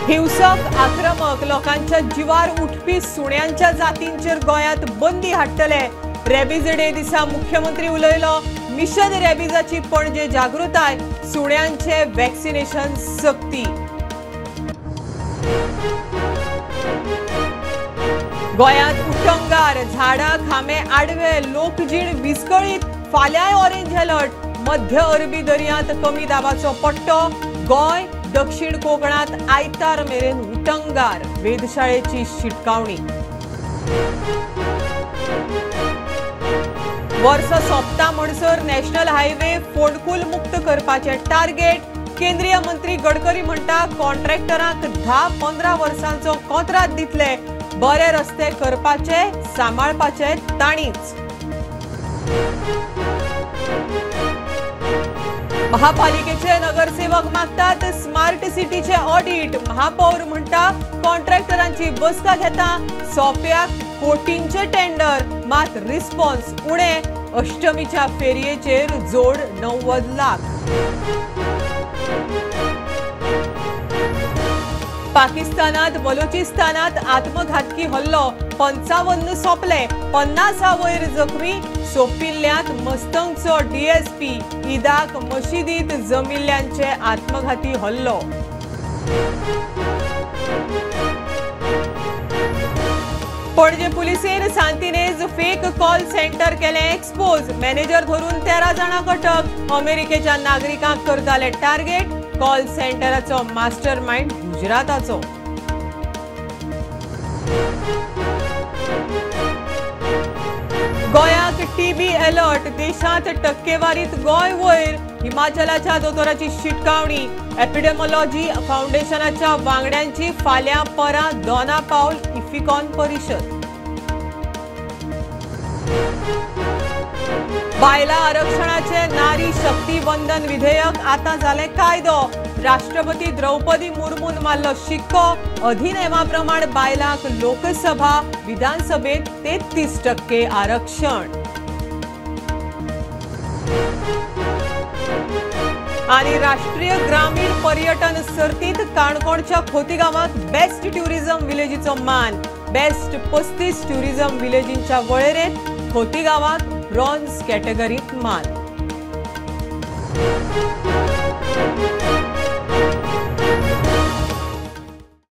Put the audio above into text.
हिंसक आक्रमक लोकांच्या जिवार उठपी सुण्यांच्या जातींचेर गोंयांत बंदी हाडटले। रेबीज डे दिसा मुख्यमंत्री उलयलो। मिशन रेबीजाची पणजे जागृताय, सुण्यांचे वॅक्सिनेशन सक्ती। गोंयांत उटंगार, झाडां खांबे आडवे, लोकजीण विस्कळीत। फाल्यांय ऑरेंज अलर्ट। मध्य अरबी दर्यांत कमी दाबाचो पट्टो। गोंय दक्षिण कोकणात आयतार मेरेन उटंगार, वेधशाळेची शिटकावणी। वर्स सोंपता म्हणसर नॅशनल हायवे फोंडकुल मुक्त करपाचें टार्गेट। केंद्रीय मंत्री गडकरी म्हणटा कॉन्ट्रॅक्टरांक 10-15 वर्सांचो कोंत्राद दितले। बरे रस्ते करपाचे, सांबाळपाचे ताणीच। महापालिकेचे नगरसेवक मागतात स्मार्ट सिटीचे ऑडिट। महापौर म्हणटा कॉन्ट्रॅक्टरांची बसका घेता, सोप्याक कोटींचे टेंडर, मात रिस्पॉन्स उणे। अष्टमीच्या फेरयेचेर जोड 90 लाख। पाकिस्तानात बलोचिस्तानात आत्मघातकी हल्लो, 55 सोंपले, 50 वयर जखमी। सोंपिल्ल्यांत मस्तंगचो डीएसपी, ईदाक मशिदीत जमिल्ल्यांचे आत्मघाती हल्लो। पणजे पुलिसेन सांतिनेज फेक कॉल सेंटर केलें एक्सपोज। मॅनेजर धरून 13 जाणां अटक। अमेरिकेच्या नागरिकांक करताले टार्गेट। कॉल सेंटराचो मास्टर माइंड गुजराताचो। गोंयांत टीबी अलर्ट, देशांत टक्केवारीत गोंय वयर। हिमाचलाच्या दोतोराची शिटकावणी। एपिडेमॉलॉजी फावंडेशनाच्या वांगड्यांची फाल्यां परां दोना पावल इफिकॉन परिशद। बायलां आरक्षणाचे नारी शक्ती वंदन विधेयक आतां जालें कायदो। राष्ट्रपती द्रौपदी मुर्मून मारलो शिक्को। अधिनेमा प्रमाण बायलांक लोकसभा विधानसभेत 33% आरक्षण। आनी राष्ट्रीय ग्रामीण पर्यटन सर्तीत काणकोणच्या खोतीगांवाक बेस्ट ट्युरिझम विलेजीचो मान। बेस्ट 35 ट्युरिझम विलेजींच्या वळेरेंत खोतीगांवाक ब्रॉन्झ कॅटेगरीत मान।